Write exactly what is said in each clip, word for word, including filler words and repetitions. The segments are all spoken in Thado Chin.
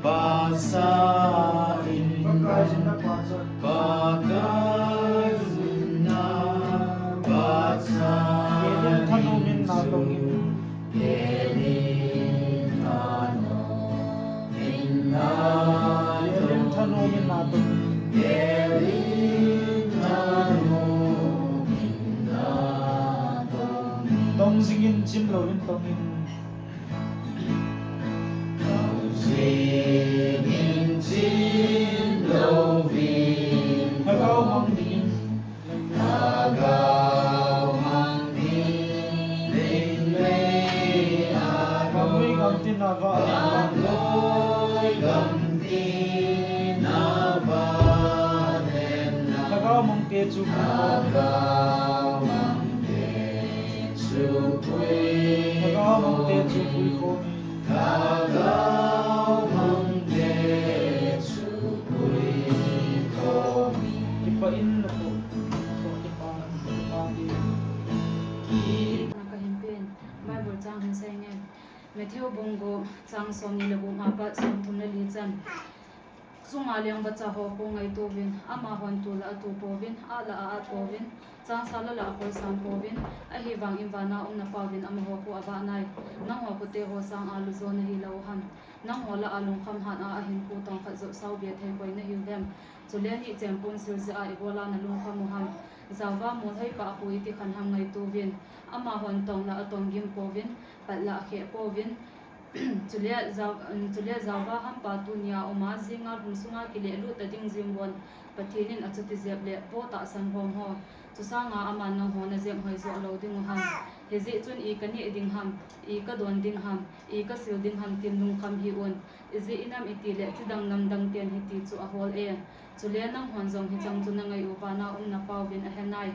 Pasa in Pakaiyin na pasa. Pakaiyin na pasa. Elin thanom in na tong in. Elin thanom in na tong in. Elin thanom in na tong in. Elin thanom in na tong in. Tong jing in, chim lou in tong in. Lhagao mang dingin. Gamlui gamtin a vah. Lhagao mangte chu. Lhagao mangte chu pui khomin. Lhagao mangte chu pui khomin. Kipah in na pu, pu, kipah, kipah in. Kipah. Na ka hin pen, Bible chang hin sei nge. Matthew bung gup, chang som ni le gup apat som thum le li chan. Chunga leng vacha ho khu ngaito uvin, amahon tu la atu pouvin, at la a-at pouvin, chang sa la la akhol sam pouvin, ahivangin vana um na Pauvin amaho khu avah nai. Nangho khute ho chang a lujo nahi lou ham? Nangho lah a lungkham hat a ahinkho tong khat joh sao be thei koi nahiu vem? Chule nihchen pon sil jeh a ibola na lungkham u ham? Jaova molhoi pa khu iti khan ham ngaito uvin, amahon tong la atong gim pouvin, pat la akheh pouvin, Chule, Jao-, um, chule Jaova hampa tunia uma, jinga lhum sunga kilehlut ta ding jing bon, Pathen in achuti jep le, vo tahsan hom ho. Chusanga aman nangho najep hoi joh lou ding u ham? Hijeh chun i kaneh ding ham, i kadon ding ham, i kasil ding ham tin lungkham hih un. Ijeh inem itile, chidang namdang ten hiti chu ahol e. Chule nanghon jong hicheng chu nangai u, vana um na Pauvin ahe nai.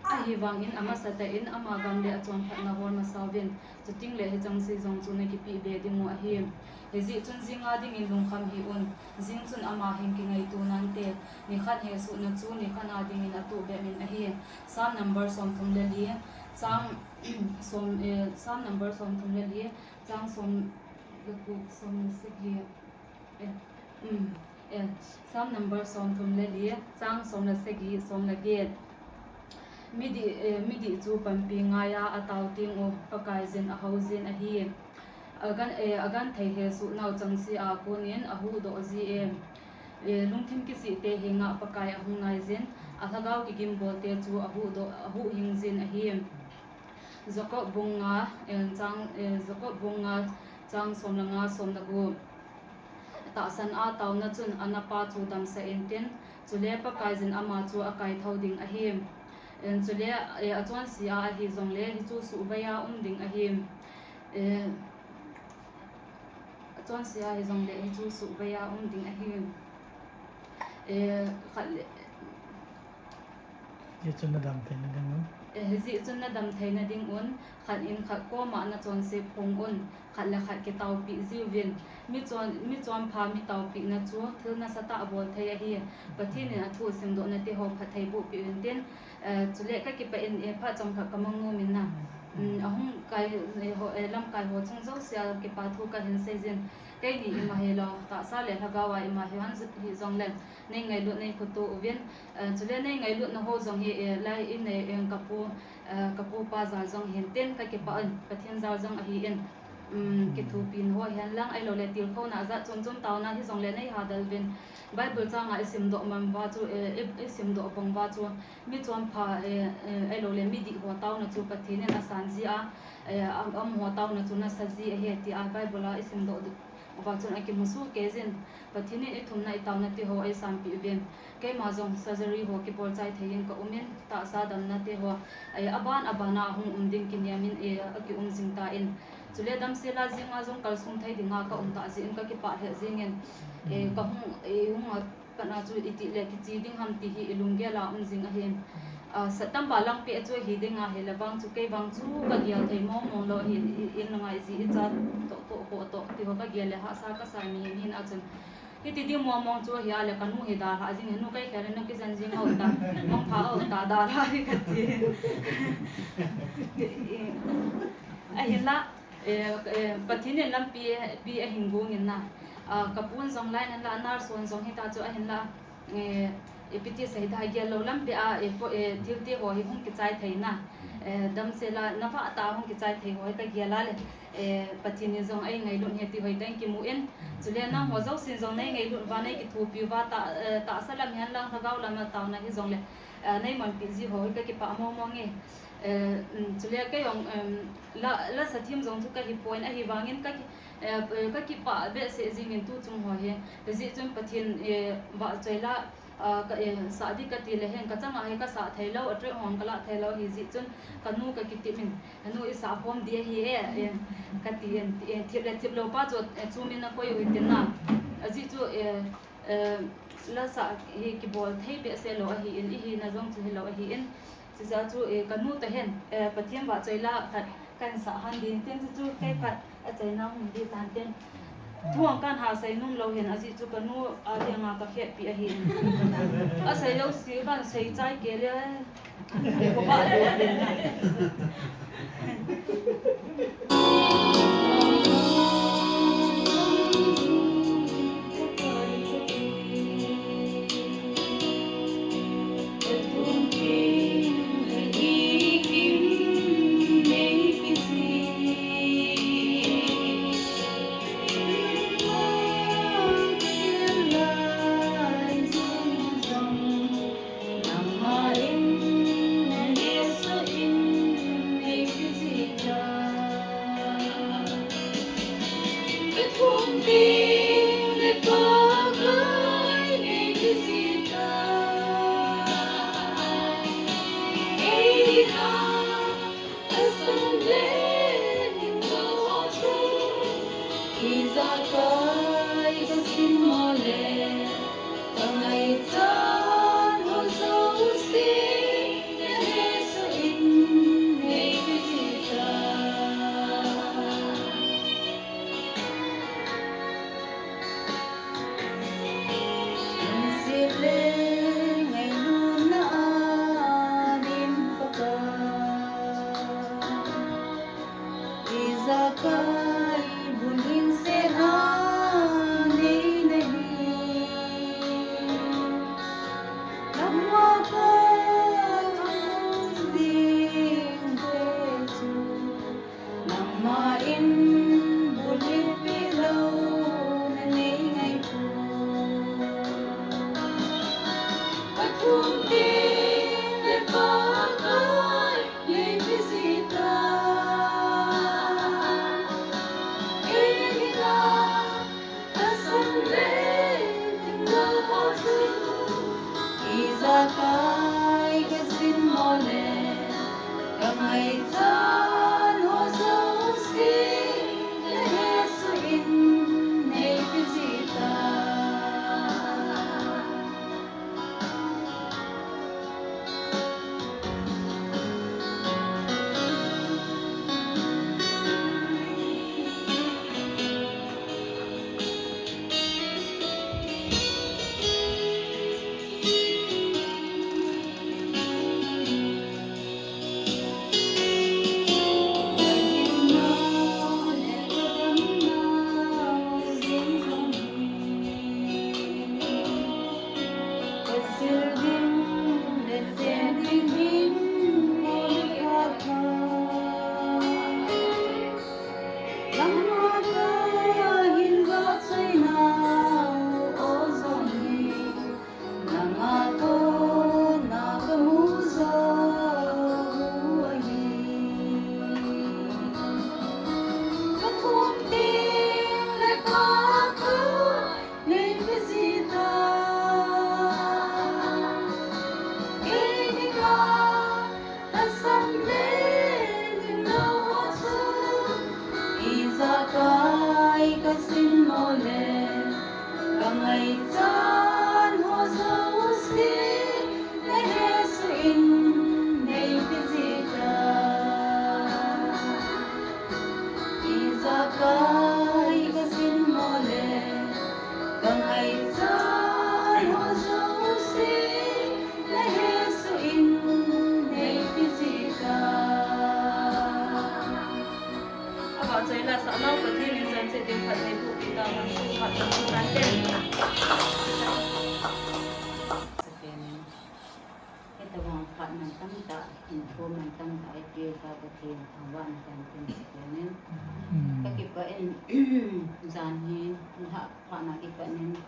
Ahivangin amasatah in ama gam le achonphatna hol masa uvin. Chuting le hicheng se jong chu nakipeh be ding u ahi. Hijeh chun jinga dingin lungkham hih un. Jing chun ama hin kingaito nante. Nikhat hesohna chu nikhat a dingin atuh bep in ahi. Psalm number som thum le li, chang, som, eh, Psalm number som thum le li, chang som le gup, som le sagi. Eh, um, eh, Psalm number som thum le li, chang som le sagi, som le get. Midih, eh, midih chu panpi ngaia atao teng u, Pakaiyin ahao jin ahi. Agan, eh, agenthei hesoh nau chengse a konin ahuhdoh ji e. Eh, lungthim kisih te henga Pakai ahung nai jin, alhagao kigim bol te chu ahuhdoh, ahuhhing jin ahi. Jacob bung nga, eh, chang, eh, Jacob bung nga, chang som le nga, som le gup. Tahsan a taona chun anapa chu damsah intin, chule Pakaiyin ama chu akaithou ding ahi. Eh, chule, eh, achonse a ahi jongle hichu suhvei a um ding ahi. Eh, achonse a ahi jongle hichu suhvei a um ding ahi. Eh, khat le, Hijeh chun nadam theina ding un. Eh, hijeh chun nadam theina ding un, khat in khat koma nachonse phong un, khat le khat kitaopeh jiuvin. Mi chon, mi chonpha, mi taopehna chu thil nasatah abol thei ahi. Pathen in athu simdohna te ho phatthei boh peh untin, eh, chule kakipah in, eh, phat chomkhat kamang nom in na. Um, ahung kai, eh, ho, eh, lamkai ho chung jousea kipa thu kahin seijin. Keini ima hilou, tahsa le lhagao a ima hijongle, nei ngailut nei khutuh uvin, eh, chule nei ngailutna ho jong hi, eh, lai in nei, eh, kapu, eh, kapu pa jal jong hintin kakipah in, Pathen jal jong ahin, um, kithopina ho hihen lang ahiloule tilkhouna ajat chom chom taona hijongle nei hadal uvin. Bible changa isimdoh man uva chu, eh, i, isimdoh bang uva chu, mi chonpha, eh, eh, ahiloule midih ho taona chu Pathen in asan ji a, eh, am, amaho taona chu nasa ji ahi tia Bible a isimdoh uva chun akimusoh keijin. Pathen in ithumna itaona te ho eisanpeh uvin. Keima jong surgery ho kibol chai thei in kaumin, tahsa damna te ho, eh, aban aban a ahung um ding kinem in, eh, akium jing tan. Chule damsel a jinga jong kalsung thei dinga kaum tah jeh in kakipah lheh jengin, eh, kahung, eh, hung a pat a chu itile kiche ding ham ti hi ilunggel a um jing ahi. Ah, sat tampa lang peh chu hi ding ahile vang chu kei vang chu kagel thei mong mong lou hi, i, in lungai ji icha toh toh ho toh ti ho kagel le hahsa kasa mi hin a chun. Hiti ding mong mong chu ahile kanu hi dalha jing, nu kei khel in nakijen jing hou ta, mong pha hou ta dalha hi kati. Ahinla, Eh, eh, Pathen in lampi, pi ahin gong in na. Ah, ka pun jong lai nan la, nar son jong hita chu ahin la. Eh, ipi ti sei ta gel lou lampi a, eh, po, eh, thil te ho hi hung kichai thei na. Eh, damsel a, na vah tah a hung kichai thei ho hi ka gel a le. Eh, Pathen in jong ei ngailut ahi ti ho hi tang kimu in. Chule nangho jousen jong nei ngailut uva, nei kithopi uva ta, eh, tahsa lam hihen lang lhagao lam a taona hijong le. Eh, nei manpi ji ho hi ka kipah mong mong e. Eh, um, chule kei jong, um, la, la sa thim jong chu ka hi pon, ahivangin ka ki, eh, eh, ka kipah behseh jing in tu chung ho hi. Hijeh chun Pathen, eh, vahchoi la, ah, ka, eh, sa di ka ti le hen ka chang a hi ka sa thei lou, a track hong ka la thei lou, hijeh chun ka nu ka kitep in, "A nu i sa khom di ahi e," eh, ka ti in, ti, eh, thip le thip lou pa chu, eh, chu min a koi u hitin na. Ajeh chu, eh, eh, la sa hi kibol thei behseh lou ahi in, i hina jong chu hi lou ahi in. Chuche chu, eh, ka nu toh hin, eh, Pathen vahchoi la khat kan sa han ding tin chu, chu kei khat a chaina hung di tan tin. Thu ang kan ha sei nom lou hin, ajeh chu ka nu a dinga ka khetpi ahi. A sei lou si kan sei chai kei le. Ko ba lo le. Ijakai ka sim mo le, ka ngaichat ho jouse, na hesoh in nei kijih ta. Lungset le ngailutna a dim Pakai. Ijakai bul hing sel a nei nahi. Nangma koi hung jing te chu, nangma in bul hing peh lou na nei ngai poi. Pathum ding le Pakai, Ijakai ka sim mo le, ka ngaichat ho jouse, na hesoh in nei kijih ta. Nangma kona ka mu jou u ahi. Ka thum ding le Pakai, nei kijih ta. Kei dinga tahsan le gimnei ho chu, ijakai ka sim mo le, ka ngaichat ho jouse, na hesoh in nei kijih ta. Ijakai ka sim mo le, ka ngaichat ho jouse, na hesoh in nei kijih ta. Avahchoi Hitabang phat mantam tah, hinkho mantam tah eipeuva Pathen thangvahna kanpen sapen in. Kakipah in, jan hi, lhah phat na kipat in,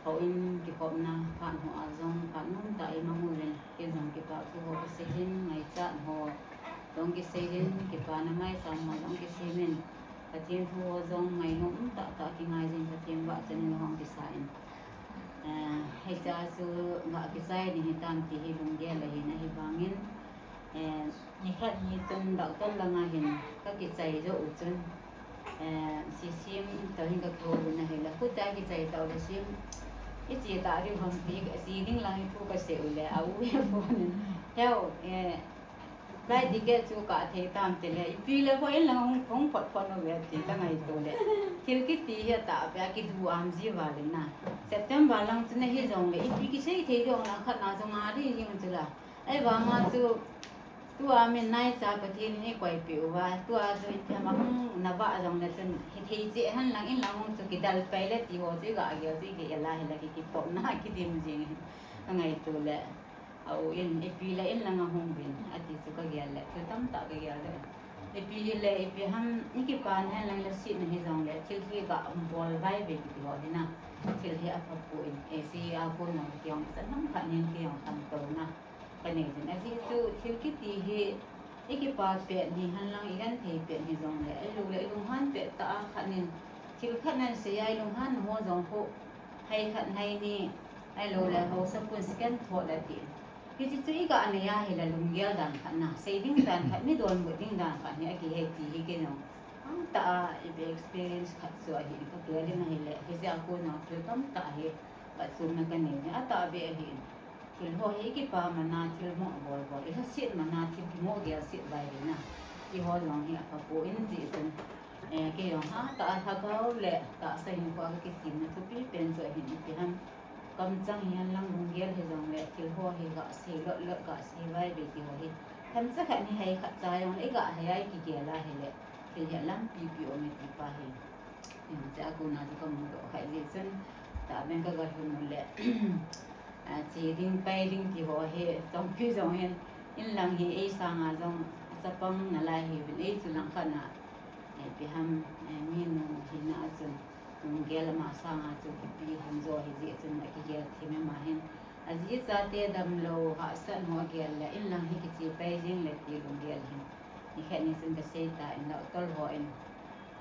houin kikhopna phat ho a jong, phat nomtah eimang uvin, kei jong kipah thu ho kasei in, ngaichat ho jong kisei in, kipana maicham ho jong kisei in, Pathen thu ho jong ngainom tahtah kingai jin, Pathen vahchoi in hung kisa in. Eh, hichea chu gah kichai ding hitam ti hi lunggel ahin, ahivangin, eh, nikhat hi chun doctor langa hin kakichai jou u chun, eh, sisem toh hin kakihouvin ahile, khuta kichai tah le sem, iche tah diu ham ti, che ding lang hi thu kasei u le, a u hi phone in, Heo, eh, flight ticket chu kah thei tam tile, ipi le houin lang hung, hung phot phot uve ti kangaito le, thil kiti hi atahbeh a kidu am ji val in na. September lang chu nahi jongle, ipi kisei thei jong lang khat na jong a ding jing chu la. Ahivanga chu, tua min naicha Pathen in eikoipeh uva, tua chu ipi ham a hung navah jongle chun, hithei cheh hen lang in lang hung chu kidel pai le ti ho chu iga gel chu igel a hile ki, kipopna kidim jing in kangaito le. A u in, ipi le in lang ahung uvin, ati chu kagel le, thil tamtah kagel le. Ipi hile, ipi ham, ikipana hen lang le setna hijongle, thil hi ga bol vaive kiti ho hi na. Thil hi apha poi, hiche a kona kei jong, ichan ham khat nin kei jong khantouna kanei jin. Ajeh chu, thil kiti hi, ikipa pet ni hen lang, igenthei pet ni jongle, ahilou le, ilunghan pet tah a khat nin, thil khat nan sei a, ilunghan ho jong khu, hai khat hai ni, ahilou le, haosa pun second thought ati. Hiche chu iga nei a hile lunggel dan khat na, sei ding dan khat, mi donbut ding dan khat hi akihei ti hi kei jong. Hamtah a ipi experience khat chu ahi, kagel in ahile, hiche a kona thil tamtah hi, phatchomna kanei jin, atahbeh ahi. Thil ho hi ikipa mana, thil mo bol bol, ilhaset mana, thil kimo gelset vaive na. Ti ho jong hi apha poi, hijeh chun, eh, kei jong hatah a lhagao le tahsa hinkho a kakichenna thupi pen chu ahin, ipi ham. Kamchang hihen lang lunggel hijongle, thil ho hi gasei lot lot, gasei vaive ti ho hi. Themcha khat ni hai khat cha jongle, iga hai a ikigel a hile, thil hi alampi pi um e ti pa hi. Hiche a kona chu kamudoh kha jeh chun, tahbeh in kaga lhun u le, a, che ding, pai ding ti ho hi, chomkhat jong hin, in lang hi ei sanga jong, achapang nalai hiuvin, ei chu langkhat na, eh, ipi ham, eh, minu hina a chun, lunggel ama sanga chu kipi ham jo hijeh chun, akigel thim e ama hin. Aji chate damlou, hahsat ho agel le, in lang hi kiche pai jeng le ti lunggel hin. Nikhat ni chun kasei tan, doctor ho in,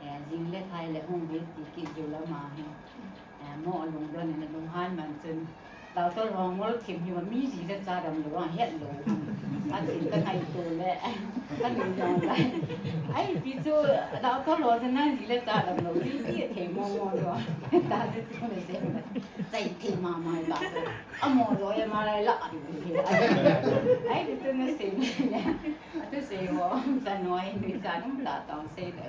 eh, jing le thai le hung uvin ti kit jiu lama hin. Eh, mo lungdon in alunghan man chun, doctor ho ngol thim hiuva, mi ji le cha damlou ahet lou. Atin kangaito le, kanungnung lai. Ai, ipi chu, doctor ho chu nang ji le cha damlou, ti, ti thei mo mo lou. Tachu tu le se. Chai thei mama ta chu. Amo lou e, ama lai la. Ai, ti chu nasei ne. Athusei ho, chanoi, nuicha nung ta tong sei le.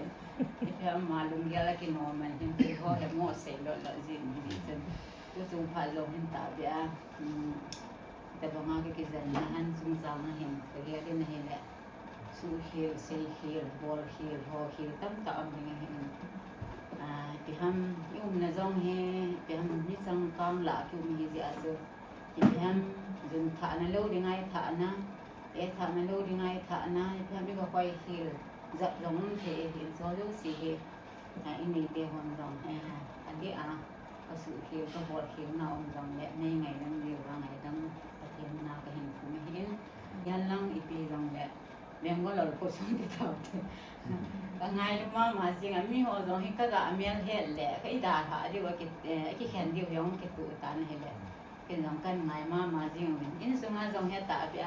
Ipi ham ama lunggel a kinom man hin, ti ho hi mo sei lot lot jin hi chun. Tu chung phat jong hin tahbeh a, um, tabanga kakijenna han chungchang a hin, kagel in ahile. Suhkhel, seikhel, bolkhel, hokhel, tamtah um ding ahin. Ah, ipi ham, i umna jong hi, ipi ham, mi changkang lah a kium hijeh a chu. Ipi ham, jun thahna lou ding a ithahna, eh thahna lou ding a ithahna, ipi ham, iga hoi khel, jat jong um thei ahin, chu jouse hi. Ah, inei te hon jong, eh, adeh a, kasuhkhel, kabolkhel na um jongle, nei ngaidam diu va ngaidam, Pathen na kahin thum ahin, hihen lang ipi jongle, Bangalore kho sung ti tau te. Kangailu mama jing a, mi ho jong hi kaga mel het le, ka idalha diu, aki, eh, akikhen diu jong kituh tan ahile. Ken jong kangai mama jing uvin. Insunga jong hi atahbeh a,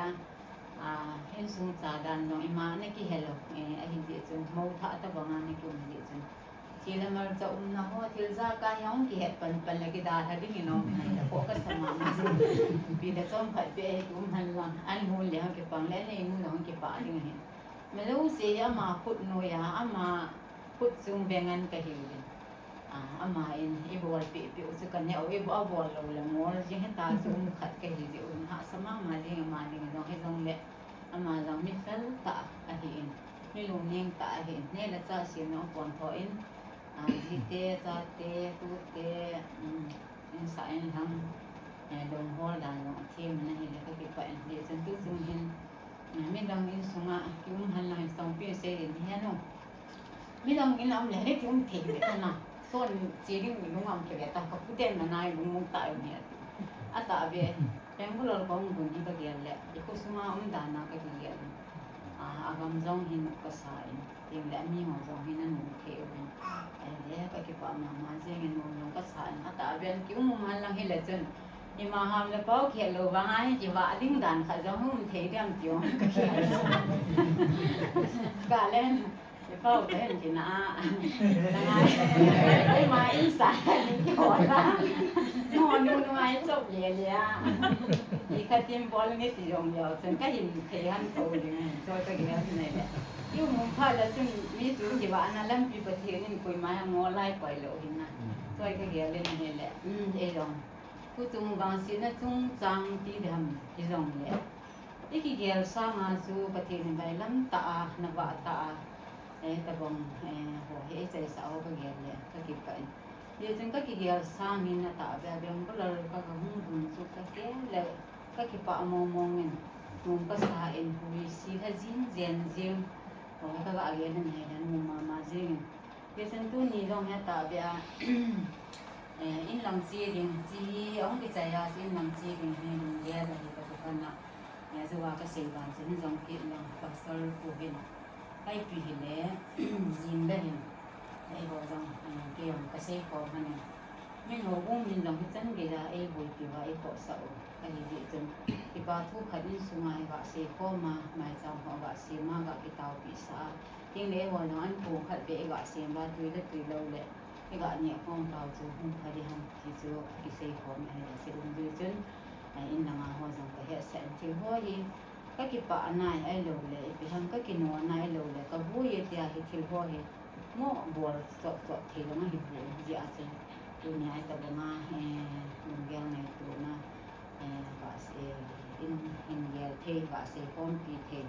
ah, insung cha dan jong ima nakihe lou, eh, ahijeh chun, mou thah tabanga nakium jeh chun. Thil le malcha umna ho, thil jakai hung kihet pan pan le kidalha ding in um nai, kho kasa mama jing. Ipi le chomkhat beh hi kium hen lang, an hon le hung kipang le, an nei nu le hung kipah ding ahi. Mi jouse hi ama khut noiya, ama khut chung bengan kahiuvin. Ah, ama in eibolpeh peh u chu kaneh u, eibo, abol lou le ngol jing hita chu um khat kahi jeh un, hahsa mama jing ama ding jong hijongle, ama jong mi fel tah ahin, mi lungneng tah ahin, neh le chah semna u pontho in, Jite, chate, tute, um, insung insang, eh, lunghol dan jong athem in ahile kakipah in, hijeh chun tuchung hin, eh, midang insunga kium henlang, songpi sei ding hi hen o. Midang in aum le, le kium thei le kana. Son che ding lung aum kei le ta, kapu ten na nai lung mong ta aum hi ati. Atah ve, Bangalore kahung lhun hi kagel le, ikho sunga umdan a kakigel in. Ah, agam jong hin kasa in, tin le amiho jong hin anom thei uvin. Ahile kakipah mama jeng in, nom jong kasa in, atah ve, kium um henlang hile chun. Ima ham le pao khelou vang a hi kivah ding dan khat jong um thei diam ti jong kakigel. Kalen. Ipau kahin kina a. Ima insa ni kihola. No, no, no, ai chop le le a. Ikhatin bol ni ti jong leo chun kahin thei han tho ding. Choi kagel nai le. Ium um phat le chun mi chu kivahna lampi Pathen in koima hung ngol lai koi lou hin na. Choi kagel in ahile. Um, ei jong. Tuchung vangsetna chungchang ti ding ham hijong le. Ikigel sanga chu Pathen in vailam tah a, navah tah a, eh, tabang, eh, ho hi eichaisah ho kagel le, kakipah in. Hijeh chun kakigel sangin atah ve, Bangalore ka, kahung lhun chu kagel le, kakipah mong mong in, nom kasa in, hui si lha jing jen jing, ho hi kaga gel in ahile, nom mama jing in. Hijeh chun tuni jong hi atah ve a, eh, inlang che ding, che hi ahung kichai a, inlang che ding hi lunggel ahi kati khan a. Eh, jouva kasei vang chun jong kit lang, Pastor pu hin, ipi hile, jing le hin, eiho jong, eh, kei jong kasei khom hon in. Min ho bu min jong hichan gei a eiboipi uva eitohsah u. Ahi jeh chun, kipa thu khat insunga iga sei khom a, maicham ho iga sem a, ga kitaopi sah a. Tin le eiho jong an pung khat beh iga sem uva, tui le tui lou le, iga neh khom pau chu hung pha ding ham ti chu kisei khom ahi, sei um jeh chun, eh, inlanga ho jong kahetsah in thil ho hi, kakipah nai ahilou le, ipi ham kakino nai ahilou le, kaboi e tia hi thil ho hi, mo bol chop chop thei jong ahipoi, hijeh a chu, tunia itobanga, eh, lunggel ngaitona, eh, ga sei, in, in gel thei, ga sei khompi thei,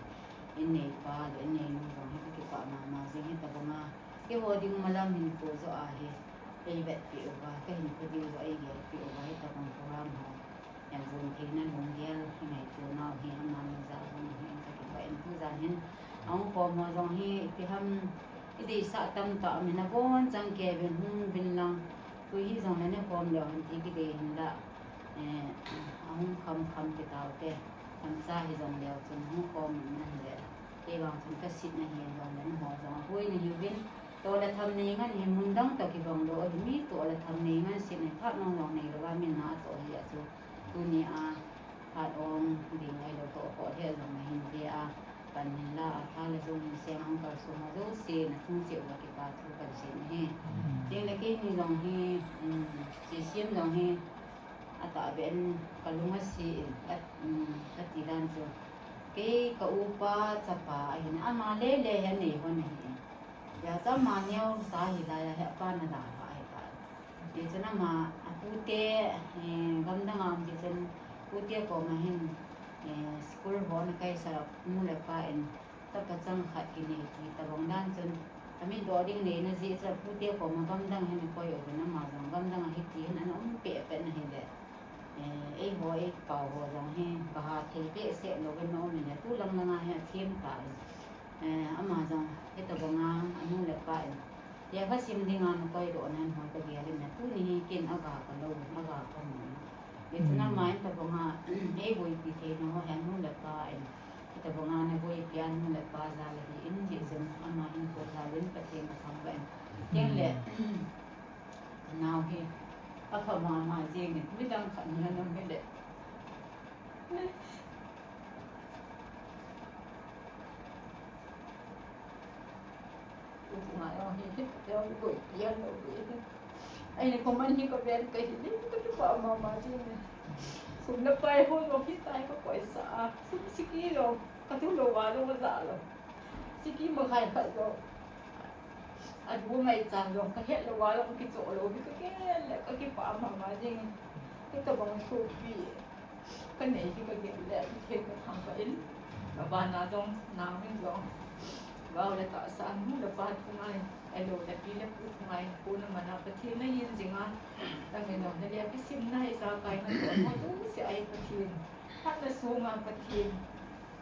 in neipa le in neinu jong hi kakipah mama jing, hitobanga, keiho ding malam hin po jo ahi, eivetpeh uva, kahinkho diu joh eigelpeh uva, hitobang program ho. Jan jon theina lunggel, ingaito nau hi, amani ja jong hi, kakipah in tujan hin, ahung khom ho jong hi, ipi ham, ideisah tamtah um in, abonchan kei uvin hung uvin lang, koi hijongle nekhom leu hen ti kidei hin la, eh, ahung kham kham ti taute, khamcha hijong leu chun hung khom in ahile, kei vang chun kasitna hi jongle, nangho jong aboi nahiuvin, toh le tham nei ngan hi mun dang toh kibang lou ahi, mi toh le tham nei ngan sit nei phat mong jong neilou a, min na atoh hi a chu, tunia, phat ong ding ahilou toh khoh lheh jong nahin ve a, pan hin la a, tha le jong hin seng a hung kalsong ho jouse, nachung cheh uva kipa thu kahin sei ahi. Tin le keini jong hi, um, Sisem jong hi, atah beh in kalung ase in, ka, um, kati dan chu. Kei ka upa chapa ahin, ama lele hi anei hon ahi. Hijeh chun ama neocha hilai a hi apa nadalhah ahitai. Hijeh chun ama, apute, eh, gamdang a um jeh chun, pute koma hin, eh, school ho ana kaisah a, nu le pa in, chapa chang khat kinei ti tobang dan chun, amit doh ding neina jeh chun, pute koma gamdang hin akoi uvin, ama jong gamdang a hiti hin ana um pehpeh in ahile, eh, eiho, eipao ho jong hi, kaha thei behseh louvin aum in le, tu lang langa hi athem tan. Eh, ama jong, hitobanga, anu le apa in, lekha sim dinga nakoidoh nan hoi kagel in, tuni hi ken aga kalou, aga kamu. Hijeh chun ama in tobanga, eiboipi theina ho hi anu le apa in, hitobanga naboipi a anu le apa jal ahi in, hijeh chun ama hinkho jal in Pathen kathangvah in. Tin le, nao hi, apha mama jeng in, midang khat in ana um hile. Tuchunga jong hi, hi, jong boipi lou ding ahi. Ahile koiman hi kaven kahi le, kakipah mama jing e. Sum le pai ho jong hitia kakoisah a. Sum siki jong, kathu louva jong ajah lou. Siki makhai khat jong. Adu maicham jong kahet louva jong kichoh lou hi kagel le kakipah mama jing e. Hitobang sopi kanei hi kagel le, Pathen kathangvah in, kabana jong, nangin jong, Gao le tahsa, nu le pa thungai, ahilou le pi le pu thungai, kona mana Pathen nahin jinga, tang le nom le le kisimna ijakai natoh mo jouse a hi Pathen, phatna sunga Pathen,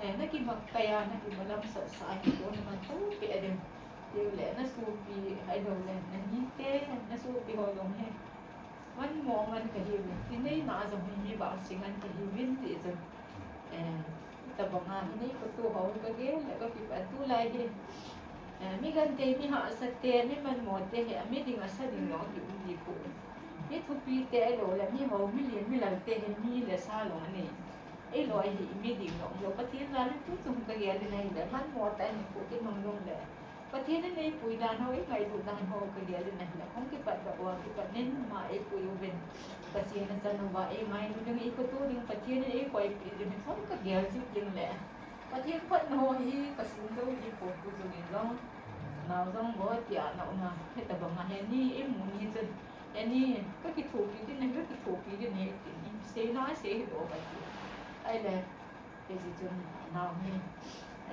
eh, nakimat kaiya, nakimalam sasa hi kona man toh pe ading. Tiu le nasopi, ahilou le nahite, nasopi ho jong hi manmo ngan kahiuvin, inei na jong hi mi vangse ngan kahiuvin ti chu. Eh, tabanga hi nei khoto ho kagel le kakipat tulai hi. Eh, mi gante, mi hahsate, mi manmote hi, mi ding asa ding jong kium dipoi. Mi thupite ahilou le, mi ho, mi lien, mi lalte hi, mi le sa jong anei. Eiloi hi, mi ding jong lo, Pathen jal in tu chung kagel in ahile, manmo tah in kho kimang jong le. Pathen in eipui dan ho, eingailut dan ho kagel in ahile, hung kipatdoh uva, kipat nin ma eipui uvin. Pathen achan uva, eingailu ding, eikhoto ding, Pathen in eikoipeh ding, hithom kagel jing ding le. Pathen phatna ho hi kasim jou dipoi, tu jong in jong. Nao jong bou tia na um a, hitabanga hi ni, imu ni chun. Ani, kakithopi ding ahi, kakithopi ding ahi, tin, seina sei hilou kati. Ahile, Kei jeh chun nao hi,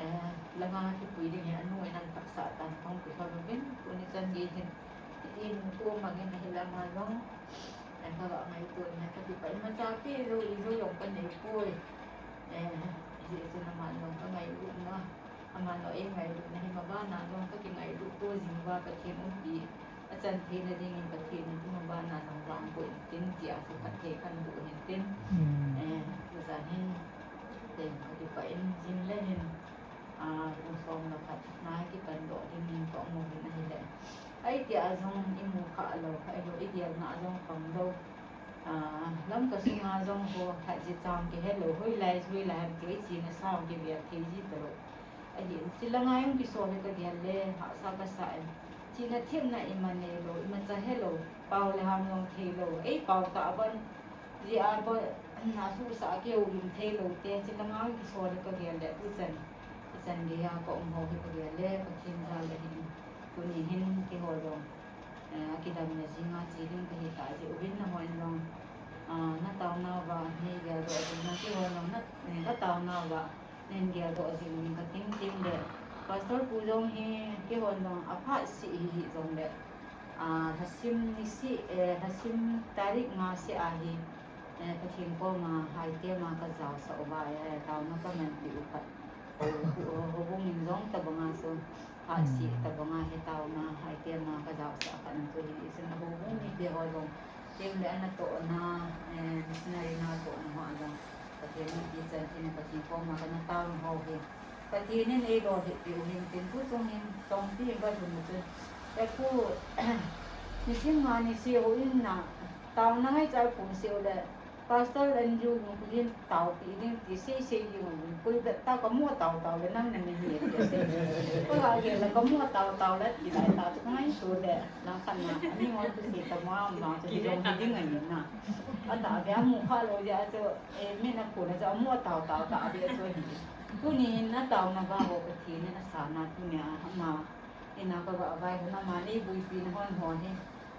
eh, langa kipui ding hi anu in ahin tahsan tan, kahung kikhol uvin, tuni chan gei hin, hiti hin koma hin ahi lama jong, eh, kaga ngaito in, kakipah in, imacha pi jou, ijou jong kanei poi. Eh, hijeh chun ama jong kangailut na, ama jong eingailut na hi, mabana jong kakingailut to jing uva Pathen umpi. Achan theina dingin Pathen in tu mabana jong vangboh intin, tia chu phatthei kahin boh u hintin. Hmm. Eh, tujan hin, eh, kakipah in jing le hin, ah, kum som le khat na kipandoh dingin ka um uvin ahile. Ahi tia jong imu kha lou, ahilou, igelna jong pang lou. Ah, Lamka sunga jong ho, khat ji chang kihe lou, hoilai, hoilai ham ti, ichena sao kivel thei ji talou. Ahin, chilanga jong kisol hi kagel le, hahsa kasa in. Chena themna iman neilou, imacha helou, pao le ham jong theilou. Ei pao tah ban, jia ban, na susah keu lim theilou te, chilanga jong kisol hi kagel le, tuchan, tuchan geiya ka um ho hi kagel le, Pathen jal ahin, tuni hin keiho jong. Eh, akidamna jinga che ding kahi tah jeh uvin nahon jong, ah, nataonauva, neigeldoh jing na keiho jong na, eh, kataonauva, neigeldoh jing uvin kating ting le. Pastor pu jong hi, keihon jong aphat seh hih jongle, ah, lhasim niseh, eh, lhasim tarik nga seh ahi, eh, Pathen koma haitema kajaosah uva, eh, taona kamanpeh u khat. Ho, ho, houbung in jong tabanga chu, phat seh tabanga hi taona, haitema kajaosah khat na chu hi, isin a houbung mite ho jong, tem le ana tohna, eh, missionary natohna ho a jong, Pathen in ichan tin Pathen koma kana taona ho hi, Pathen in eilolhinpeh u hintin, tuchung hin, Chongpi in kalhun u chun, epu, nisim nga niseh houin a, taona ngaicha phonsah u le, Pastor Andrew Lungkul hin taopeh ding ti seisei ding uvin, koi bep ta kamo taotao le nang nana hi e ti asei. Kaga gel le kamo taotao le ti lai ta chu kangaito le, langkhat na, ani ngol tu sei tamo am vang chu hijong hiding ahi na. Atahbeh amu khalou jeh a chu, eh, min aphon a chu amo taotao tahbeh chu ahi. Tuni hin ataona vah ho Pathen in asana tuni a ama Ina kagah vaihom a, ama neiboipi na hon ho hi,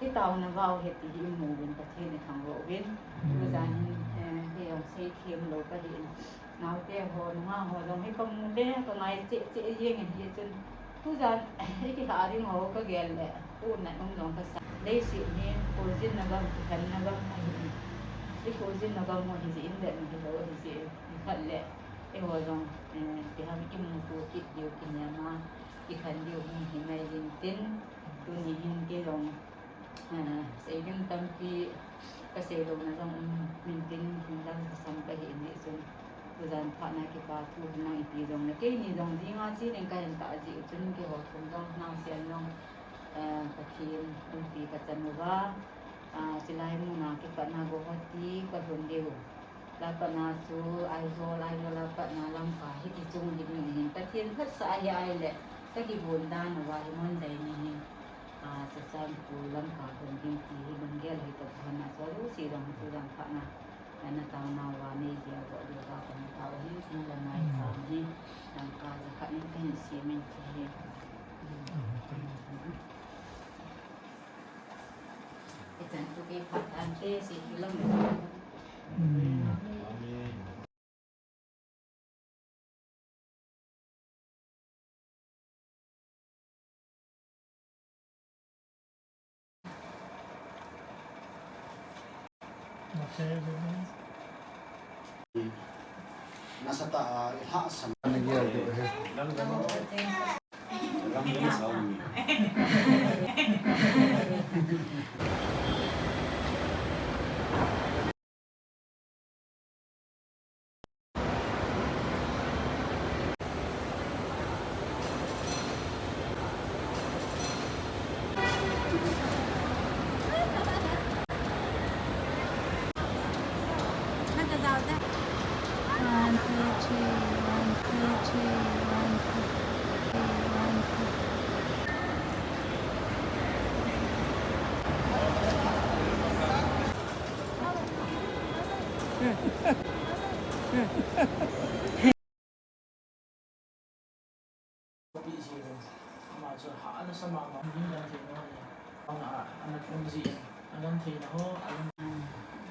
itaona vah u ahi ti hi imu uvin Pathen ithangvah uvin. Tujan hin, eh, kei jong seithem lou kahin. Naote ho, nungah ho jong hi kamu le, kangai cheh cheh jeng ahi chun. Tujan, ikilhah ding ho kagel le, tuna um jong kasa. Leiset hi, kholjinna gam, kikhenna gam ahi. Ikholjinna gam u ahijeh in le, hilou ahijeh in, nikhat le, eiho jong, eh, kiham kimuto kit diu kinem a. Kikhen diu hung hi mai jing tin, tuni hin kei jong, ah, sei ding tampi kasei louna jong um min tin, hin lam kasam kahi in chun, tujan phat na kipa thu hin lang ipi jong le, keini jong jinga che ding kahin tah jeh u chun, keiho thum jong naosen jong, ah, Pathen umpi kachan uva, ah, chulai muna kipat na Guwahati kalhun diu. Lapatna chu Aizawl, Aizawl lapatna Lamka hiti chung hi ding ahin. Pathen phatsah ahi ahile, kakibon dan uva hi Monday ni hin, ah, Churachandpur Lamka hung ding ti hi lunggel hi kabol na chu, ajouse jong hi tujan phat na, ah, nataona uva neigeldoh diuva kahin tao ahin, chun lamai chang hi Lamka jakhat in kahin sem in ti hi. Ichan chu kei phat tante, sei kilam. Amen. Amen. Nasatah a i lhahsam. One, two, three, one, two, three, one, two, three, one, two. Ama chu ha ana sa mama, min kan thei no. Ana, ana kum ji, ana kan thei na ho, ana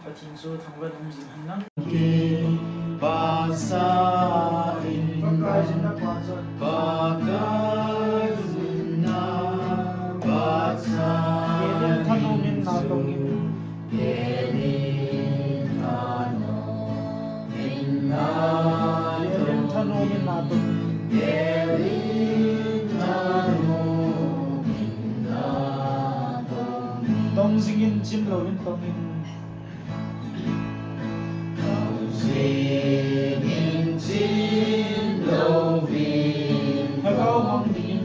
Pathen chu thangvah in um jing hen lang. Pakai jin na pa chu. Pakai jin na pa cha. Ye den thanu min na tong in. Ye den thanu min na tong in. Ye den thanu min na tong in. Ye den thanu min na tong in. Tong jing in chim lou in tong in. Lhagao mang dingin.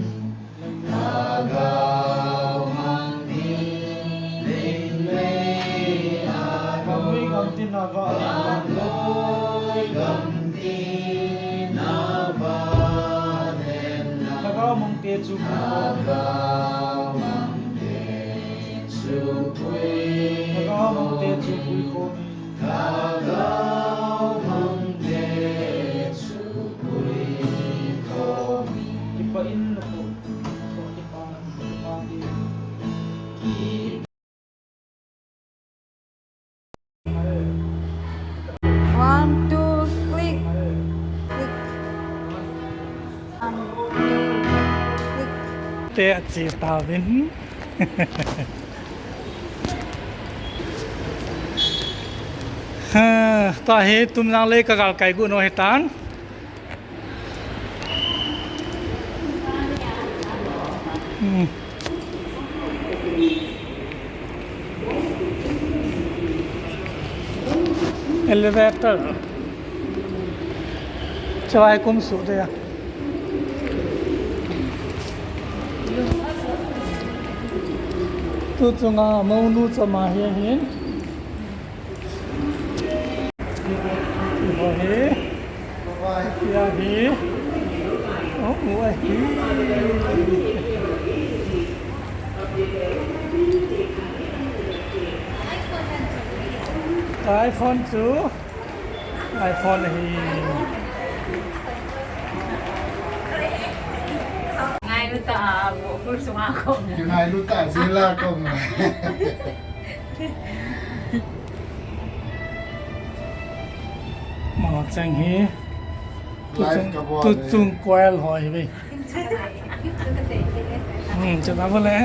Lhagao mang dingin. Gamlui gamtin a vah. Gamlui gamtin a vah. Lhagao mangte chu. Lhagao mangte. Lhagao mangte chu puikhomin. Lhagao mangte chu puikhomin. Kipah in na pu, kipah, kipah in. One, two, click. Click. One, two, click. Te a che tauvin. Ha, tua hi Tumjang lei ka gal kai gu no hi tan. Hmm. Elevator. Chalai kum su de ya. Tu chunga monu chama hi hin. Hi ho hi. Hi ho hi. Oh, oh, hi. iPhone chu. iPhone hi. Ngailu ta, bu, bu sunga ko. Ngailu ta, jila ko. Mo chang hi. Tu chung, tu chung koel ho hi ve. Hmm, chana bole.